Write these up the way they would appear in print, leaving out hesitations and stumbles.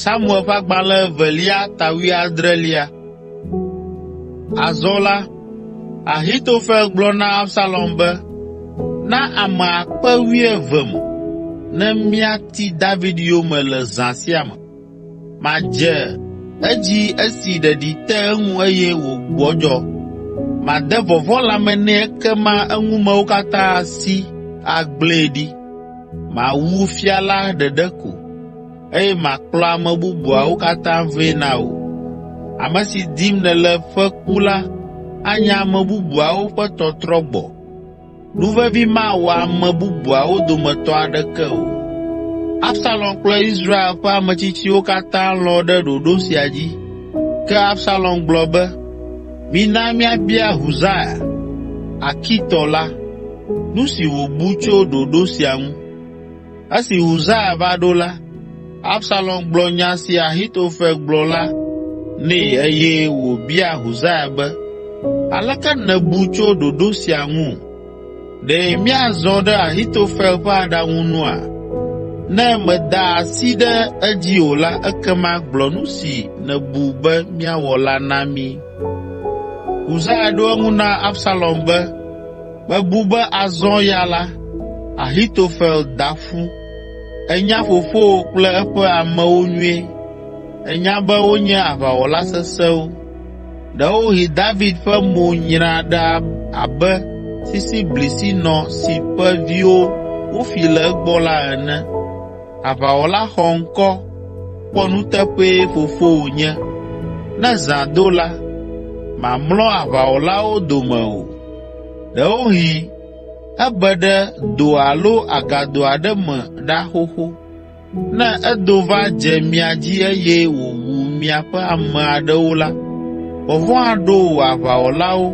Samuel ƒe agbalẽ evelia ta wuiadrelia. Azɔ la, Ahitofel gblɔ na Absalom be, “Na ame akpe wuievem ne míati David yome le zã sia me. Madze edzi esi ɖeɖi te eŋu eye wògbɔdzɔ. Made vɔvɔ̃ lãme nɛ ekema eŋumewo katã asi agblẽe ɖi. Mawu fia la ɖeɖe ko, eye makplɔ ame bubuawo katã vɛ na wò. Ame si dim nèle ƒe ku la anye ame bubuawo ƒe tɔtrɔ gbɔ. Nuvevi mawɔ ame bubuawo dometɔ aɖeke o.” Absalom kple Israel ƒe ametsitsiwo katã lɔ̃ ɖe ɖoɖo sia dzi. Ke Absalom gblɔ be, “Mina míabia Husai, Arkitɔ la, nu si wòbu tso ɖoɖo sia ŋu.” Esi Husai va ɖo la, Absalom gblɔ nya si Ahitofel gblɔ la nɛ eye wòbia Husai be, “Aleke nèbu tso ɖoɖo sia ŋu? Ɖe míazɔ ɖe Ahitofel ƒe aɖaŋu nua? Ne mèda asi ɖe edzi o la, ekema gblɔ nu si nèbu be míawɔ la na mí.” Husai ɖo eŋu na Absalom be, “Mebu be azɔ ya la, Ahitofel da ƒu. Ènya fofowò kple eƒe amewo nyuie. Ènya be wonye aʋawɔla sesẽwo. Ɖewohĩ David ƒe mo nyra ɖa abe sisiblisinɔ si ƒe viwo wofi le egbɔ la ene. Aʋawɔla xɔŋkɔ, kpɔnuteƒee fofowò nye. Ne zã do la, mamlɔ aʋawɔlawo dome o. Ɖewohĩ ebe ɖe do alo agado aɖe me ɖa xoxo. Ne edo va dze mia dzi eye wòwu miaƒe ame aɖewo la, vɔvɔ̃ aɖo wò aʋawɔlawo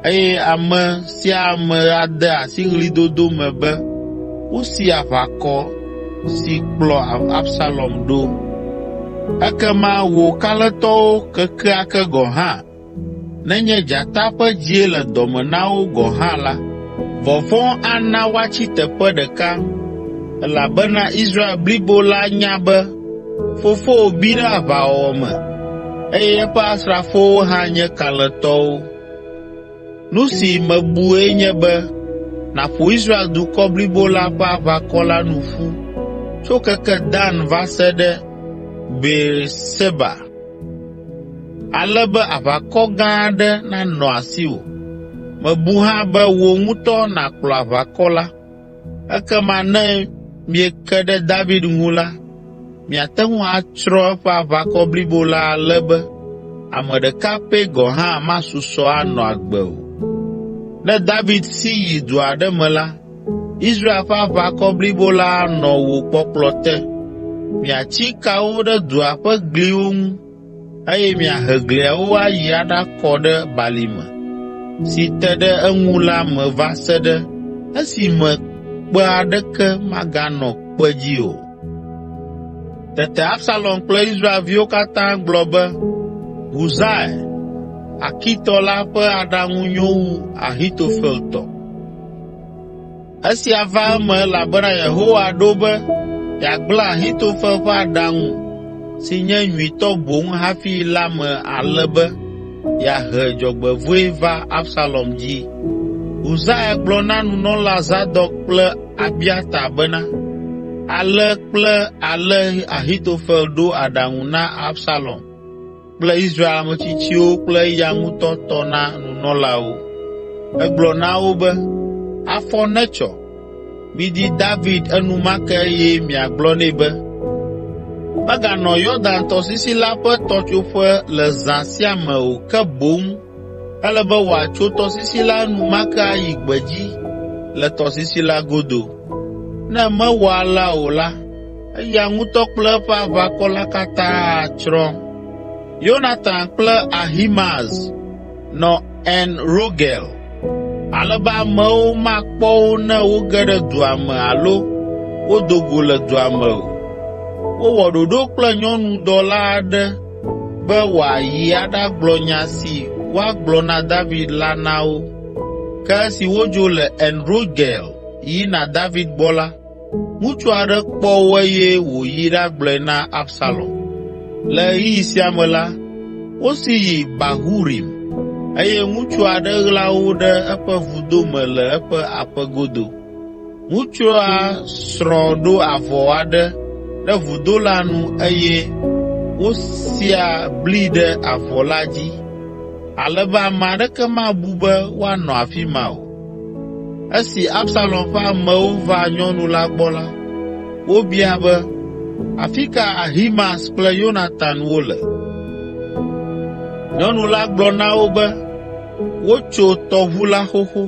eye ame sia ame ade asi ɣlidodo me be wosi aʋakɔ si kplɔ Absalom ɖo. Ekema wò kalẽtɔwo kekeake gɔ̃ hã, nenye dzata ƒe dzie le dɔ me na wo gɔ̃ hã la, vɔvɔ̃ ana woatsi teƒe ɖeka, elabena Israel blibo la nya be fofowò bi ɖe aʋawɔwɔ me, eye eƒe asrafowo hã nye kalẽtɔwo. Nu si mebue nye be nàƒo Israel dukɔ blibo la ƒe aʋakɔ la nu ƒu tso keke Dan va se ɖe Beerseba ale be aʋakɔ gã aɖe nanɔ asiwò. Mebu hã be wò ŋutɔ nàkplɔ aʋakɔ la. Ekema ne mieke ɖe David ŋu la, miate ŋu atsrɔ̃ eƒe aʋakɔ blibo la ale be ame ɖeka pɛ gɔ̃ hã masusɔ anɔ agbe o. Ne David si yi du aɖe me la, Israel ƒe aʋakɔ blibo la anɔ wò kpɔkplɔ te. Miatsi kawo ɖe dua ƒe gliwo ŋu, eye miahe gliawo ayi aɖakɔ ɖe balime si te ɖe eŋu la me va se ɖe esime kpe aɖeke maganɔ kpe dzi o.” Tete Absalom kple Israelviwo katã gblɔ be, “Husai, Arkitɔ la ƒe aɖaŋu nyo wu Ahitofel tɔ.” Esia va eme elabena Yehowa ɖo be yeagblẽ Ahitofel ƒe aɖaŋu si nye nyuitɔ boŋ hafi la me ale be yeahe dzɔgbevɔ̃e va Absalom dzi. Husai gblɔ na nunɔla Zadok kple Abiata bena, “Ale kple ale Ahitofel ɖo aɖaŋu na Absalom kple Israel ametsitsiwo kple eya ŋutɔ tɔ na nunɔlawo. Egblɔ na wo be, ‘Afɔ netsɔ! Midi David enumake eye miagblɔ nɛ be, meganɔ Yɔdan tɔsisi la ƒe tɔtsoƒe le zã sia me o ke boŋ ele be wòatso tɔsisi la enumake ayi gbedzi le tɔsisi la godo. Ne mewɔ alea o la, eya ŋutɔ kple eƒe aʋakɔ la katã atsrɔ̃.’ ” Yonatan kple Ahimaaz nɔ En Rogel, ale be amewo makpɔ wo ne woge ɖe dua me alo wodo go le dua me o. Wowɔ ɖoɖo kple nyɔnudɔla aɖe be wòayi aɖagblɔ nya si woagblɔ na David la na wo. Ke esi wodzo le En Rogel yina David gbɔ la, Ŋutsu aɖe kpɔ wo eye wòyi ɖagblɔe na Absalom. Le ɣeyiɣi sia me la, wosi yi Bahurim eye ŋutsu aɖe ɣla wo ɖe eƒe vudo me le eƒe aƒe godo. Ŋutsua srɔ̃ ɖo avɔ aɖe ɖe vudo la nu eye wosia bli ɖe avɔ la dzi ale be ame aɖeke mabu be woanɔ afi ma o. Esi Absalom ƒe amewo va nyɔnu la gbɔ la, wobia be, “Afi ka Ahimaaz kple Yonatan wole?” Nyɔnu la gblɔ na wo be, “Wotso tɔʋu la xoxo.”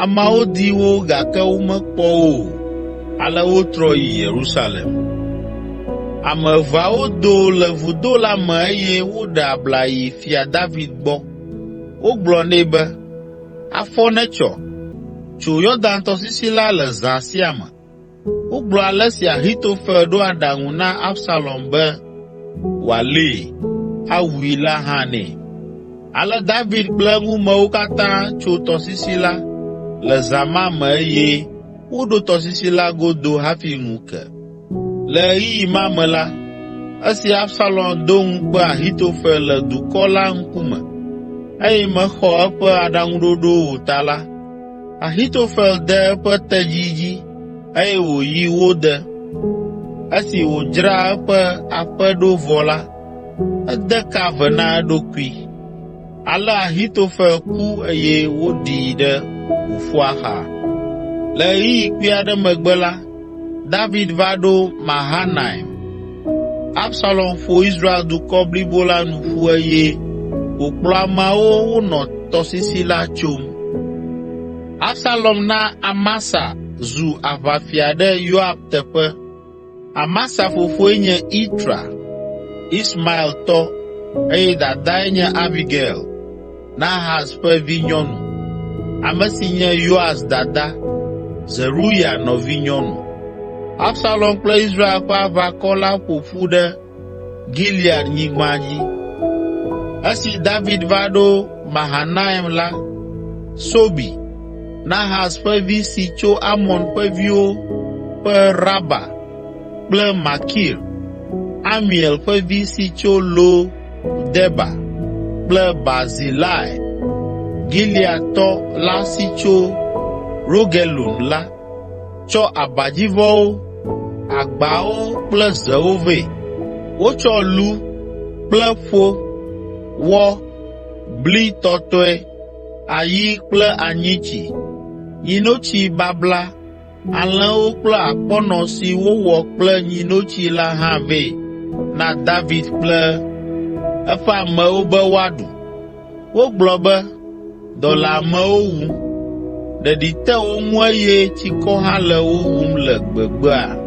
Ameawo di wo gake womekpɔ wo o, ale wotrɔ yi Yerusalem. Ame eveawo do le vudo la me eye woɖe abla yi Fia David gbɔ. Wogblɔ nɛ be, “Afɔ netsɔ, tso Yɔdan tɔsisi la le zã sia me.” Wogblɔ ale si Ahitofel ɖo aɖaŋu na Absalom be wòalée, awui la hã nɛ. Ale David kple eŋumewo katã tso tɔsisi la le zã ma me eye woɖo tɔsisi la godo hafi ŋu ke. Le ɣeyiɣi ma me la, esi Absalom do ŋukpe Ahitofel le dukɔ la ŋkume, eye mexɔ eƒe aɖaŋuɖoɖo o ta la, Ahitofel de eƒe tedzi dzi eye wòyi wo de. Esi wòdzra eƒe aƒe ɖo vɔ la, ede ka ve na eɖokui. Ale Ahitofel ku eye woɖii ɖe fofoa xa. Le ɣeyiɣi kpui aɖe megbe la, David va ɖo Mahanaim. Absalom ƒo Israel dukɔ blibo la nu ƒu eye wòkplɔ ameawo wonɔ tɔsisi la tsom. Absalom na Amasa zu aʋafia ɖe Yoab teƒe. Amasa fofoe nye Itra, Ismaeltɔ eye dadae nye Abigail, Nahas ƒe vinyɔnu, ame si nye Yoas dada, Zeruya nɔvinyɔnu. Absalom kple Israel ƒe aʋakɔ la ƒo ƒu ɖe Gileadnyigba dzi. Esi David va ɖo Mahanaim la, Sobi, Nahas ƒe vi si tso Amon ƒe viwo ƒe Raba kple Makir, Amiel ƒe vi si tso Lo Debar kple Barzilai, Gileadtɔ la si tso Rogelim la tsɔ abadzivɔwo, agbawo kple zewo vɛ. Wotsɔ lu kple ƒo, wɔ, bli tɔtɔe, ayi kple anyitsi, nyinotsi babla, alẽwo kple akpɔnɔ si wowɔ kple nyinotsi la hã vɛ na David kple eƒe amewo be woaɖu. Wogblɔ be, “Dɔ le amewo wum, ɖeɖi te wo ŋu eye tsikɔ hã le wo wum le gbegbea.”